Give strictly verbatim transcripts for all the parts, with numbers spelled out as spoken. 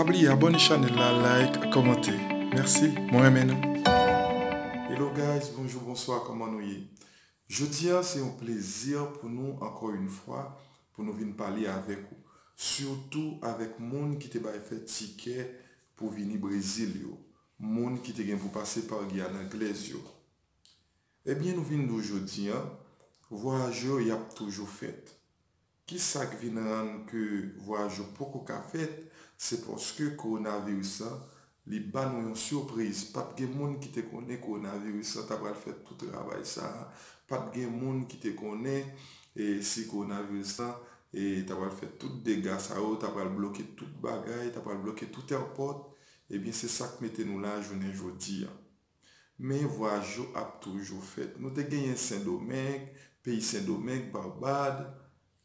Pa bliye abòne chanèl la, like, kòmante. Mèsi, mwen renmen nou. Hello guys, bonjou, bonswa, kòman nou ye? Jodi a, se yon plezi pou nou, ankò yon fwa, pou nou vin pale avèk ou. Sitou avèk moun ki te bay fè tikè pou vini Brezil yo. Moun ki te gen pou pase pa Giyàn Anglèz yo. Ebyen, nou vin di w jodi a, vwayaj yo, y ap toujou fèt. Ki sa k vin rann ke vwayaj yo poko ka fèt? Se paske kowonaviris la, li ba nou yon sipriz. Pa t gen moun ki te konnen kowonaviris la ta pral fè tout travay sa a. Pa t gen moun ki te konnen, e, si kowonaviris la, e, ta pral fè tout dega sa yo, ta pral bloke tout bagay, ta pral bloke tout èpòt. Ebyen, se sa k mete nou la jounen jodi a. Men vwayaj yo ap toujou fèt. Nou te genyen Sendomeng, peyi Sendomeng, Barbad,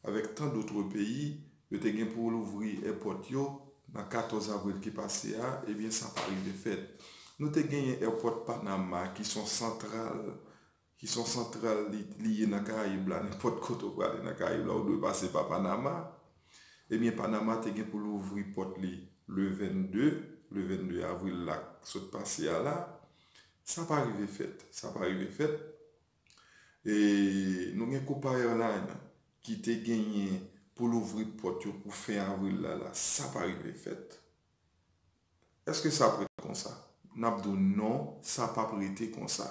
avèk tan dòt peyi, yo te gen pou louvri èpòt yo nan katòz avril ki pase a, ebyen sa pa rive fèt. Nou te genyen èpòt Panama ki se yon santral, ki se yon santral li, li ye nan Karayib la, nenpòt kote w prale nan Karayib la, ou dwe pase pa Panama. Ebyen, Panama te gen pou louvri pòt li le vennde, le vennde avril la k sot pase a la. Sa pa rive fèt, sa pa rive fèt. E nou gen Copa Airlines ki te genyen pou louvri pòt yo pou fen avril la, la, sa pa rive fèt. Èske sa ap ret konsa? N ap di w non, sa p ap rete konsa.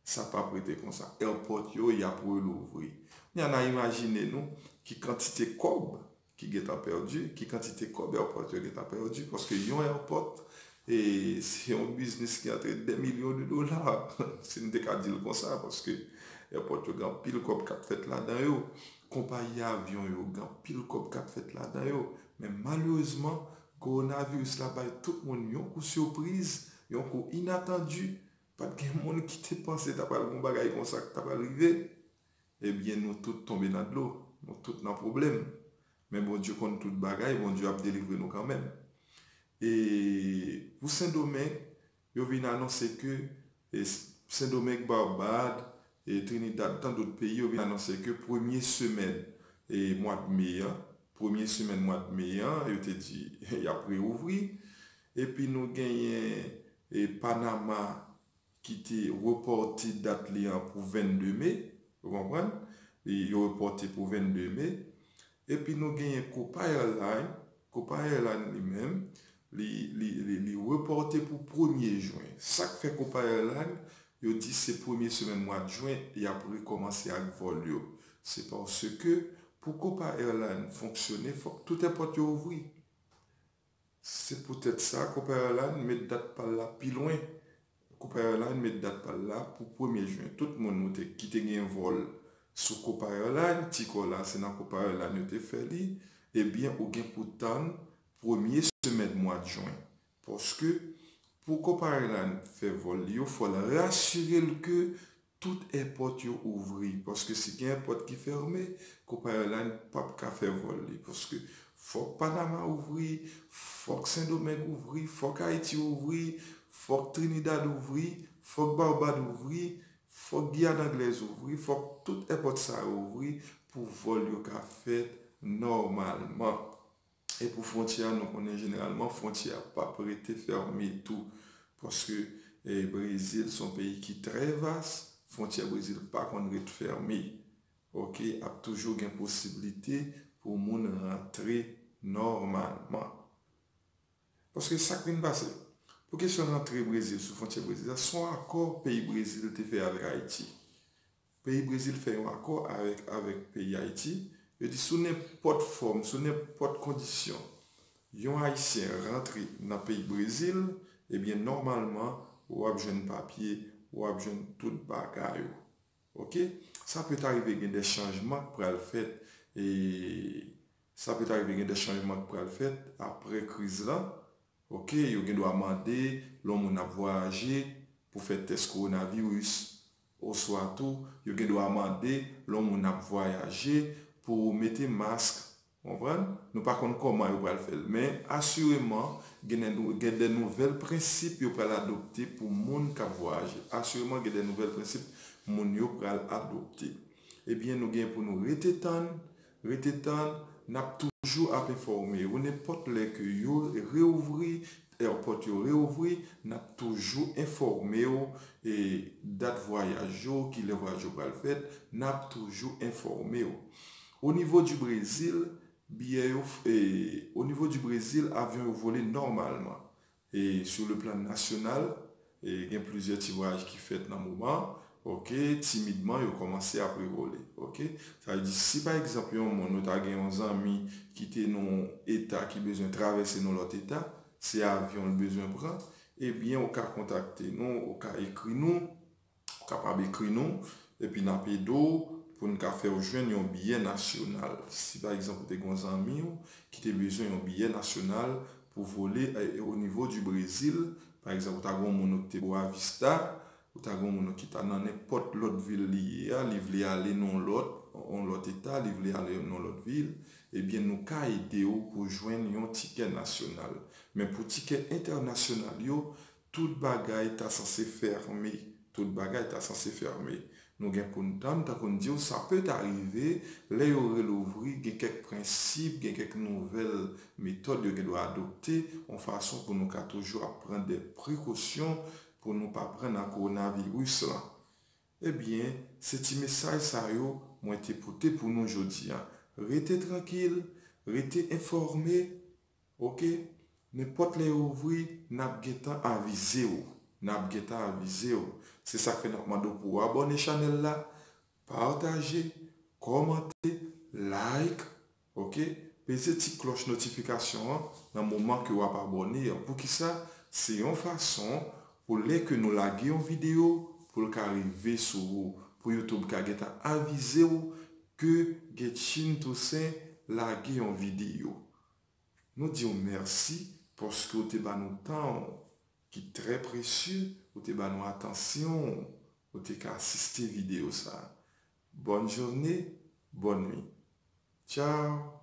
Sa p ap rete konsa. Èpòt yo, y ap relouvri. Kounye a, n a imajine nou ki kantite kòb ki gentan pèdi, ki kantite kòb èpòt yo gentan pèdi, paske yon èpòt, e, se yon biznis ki antre dè milyon de dola. Si n te ka di l konsa, paske èpòt yo gen anpil kòb k ap fèt ladan yo. Konpayi avyon yo gen anpil kòb k ap fèt ladan yo. Men malerezman, kowonaviris la bay tout moun yon kou sipriz, yon kou inatandi. Pa t gen moun ki te panse ta pral gen yon bagay konsa ki ta pral rive. Ebyen, nou tout tonbe nan dlo. Nou tout nan pwoblèm. Men Bondye konn tout bagay, Bondye ap delivre nou kanmenm. E pou Sendomeng, yo vin anonse ke, e, Sendomeng, Barbad, e, Trinidad, tan dòt peyi, yo vin anonse ke premye semèn, e, mwa d me a, premye semèn mwa d me a, yo te di y ap reouvri. Epi nou genyen, e, Panama ki te repòte dat li an pou vennde me, ou konprann? Li, yo repòte pou vennde me. Epi nou genyen Copa Airlines. Copa Airlines li menm, li, li, li, li repòte pou premye jen. Sa k fè Copa Airlines, yo di se premye semèn mwa d jen, y ap rekòmanse ak vòl yo. Se paske pou Copa Airlines fonksyone, fòk tout èpòt yo ouvri. Se poutèt sa, Copa Airlines met dat pa l la pi lwen. Copa Airlines met dat pa l la pou premye jen. Tout moun nou te, ki te gen vòl sou Copa Airlines, ti kò la, se nan Copa Airlines yo te fè li, ebyen, ou gen pou tann premye semèn mwa d jen. Paske, pou Copa Airlines fè vòl li yo, fò l rasire l ke tout èpòt yo ouvri, paske si gen èpòt ki fèmen, Copa Airlines p ap ka fè vòl li, paske fòk Panama ouvri, fòk Sendomeng ouvri, fòk Ayiti ouvri, fòk Trinidad ouvri, fòk Barbad ouvri, fòk Giyàn Anglèz ouvri, fòk tout èpòt sa yo ouvri pou vòl yo ka fèt nòmalman. E pou fwontyè a, nou konnen jeneralman fwontyè a p ap rete fèmen tou. Paske, e, Brezil se yon peyi ki trè vas, fwontyè Brezil pa konn ret fèmen. Oke, ap toujou gen posiblite pou moun rantre nòmalman. Paske sa k vin pase, pou kesyon rantre Brezil sou fwontyè Brezil la, se yon akò peyi Brezil te fè avèk Ayiti. Peyi Brezil fè yon akò avèk, avèk peyi Ayiti. Yo di sou nenpòt fòm, sou nenpòt kondisyon, yon Ayisyen rantre nan peyi Brezil, ebyen, nòmalman, w ap jwenn papye, w ap jwenn tout bagay ou. Oke? Sa pèt arive gen de chanjman k pral fèt, e sa pèt arive gen de chanjman k pral fèt apre kriz la. Oke, yo gen dwa mande lè yon moun ap vwayaje pou fè tès kowonaviris. Oswa tou, yo gen dwa mande lè yon moun ap vwayaje pou mete mask. Konprann? Nou pa konn kòman yo pral fè l, men asireman, gen de nou-, gen de nouvèl prensip yo pral adopte pou moun k ap vwayaje. Asireman, gen de nouvèl prensip moun yo pral adopte. Ebyen, nou gen pou nou rete tann, rete tann, n ap toujou ap enfòme w. Nenpòt lè ke yo reouvri, èpòt yo reouvri, n ap toujou enfòme w, e dat vwayaj yo, kilè vwayaj yo pral fèt, n ap toujou enfòme w. O nivo di Brezil, biyè yo, e, o nivo di Brezil, avyon yo vole nòmalman. E sou le plan nasyonal, e gen plizyè ti vwayaj ki fèt nan moman, oke, timidman, yo kòmanse ap revole, oke. Sa vle di, si pa egzanp, yon moun, ou ta gen yon zanmi ki te nan yon eta ki bezwen travèse nan lòt eta, se avyon l bezwen pran, ebyen, ou ka kontakte nou, ou ka ekri nou, ou kapab ekri nou, epi n ap ede w pou n ka fè w jwenn yon biyè nasyonal. Si pa egzanp, ou te gen yon zanmi w ki te bezwen yon biyè nasyonal pou vole, e, o nivo di Brezil, pa egzanp, ou ta gen yon moun ou ki te Boa Vista, ou ta gen yon moun ou ki ta nan nenpòt lòt vil li ye a, li vle ale nan yon lòt, yon lòt eta, li vle ale nan yon lòt vil, ebyen, nou ka ede w pou jwenn yon tikè nasyonal. Men pou tikè entènasyonal yo, tout bagay ta sanse fèmen. Tout bagay ta sanse fèmen. Nou gen pou n tann, tankou n di w, sa pè ta rive, lè yo relouvri, gen kèk prensip, gen kèk nouvèl metòd yo gen dwa adopte, yon fason pou nou ka toujou ap pran de prekosyon pou nou pa pran nan kowonaviris lan. Ebyen, se ti mesaj sa yo mwen te pote pou nou jodi a. Rete trankil, rete enfòme, oke? Nenpòt lè yo ouvri, n ap gentan avize w. N ap gentan avize w. Se sa k fè n ap mande w pou w abòne chanèl la, pataje, kòmante, like, oke? Peze ti klòch notifikasyon an nan moman ke w ap abòne an. Poukisa? Se yon fason pou lè ke nou lage yon videyo, pou l ka rive sou ou, pou YouTube ka gentan avize w ke Getchin Toussaint lage yon videyo. Nou di w mèsi paske w te ba nou tan w ki trè presye, ou te ba nou atansyon w, ou te ka asiste videyo sa a. Bonne journée, bonne nuit. Ciao.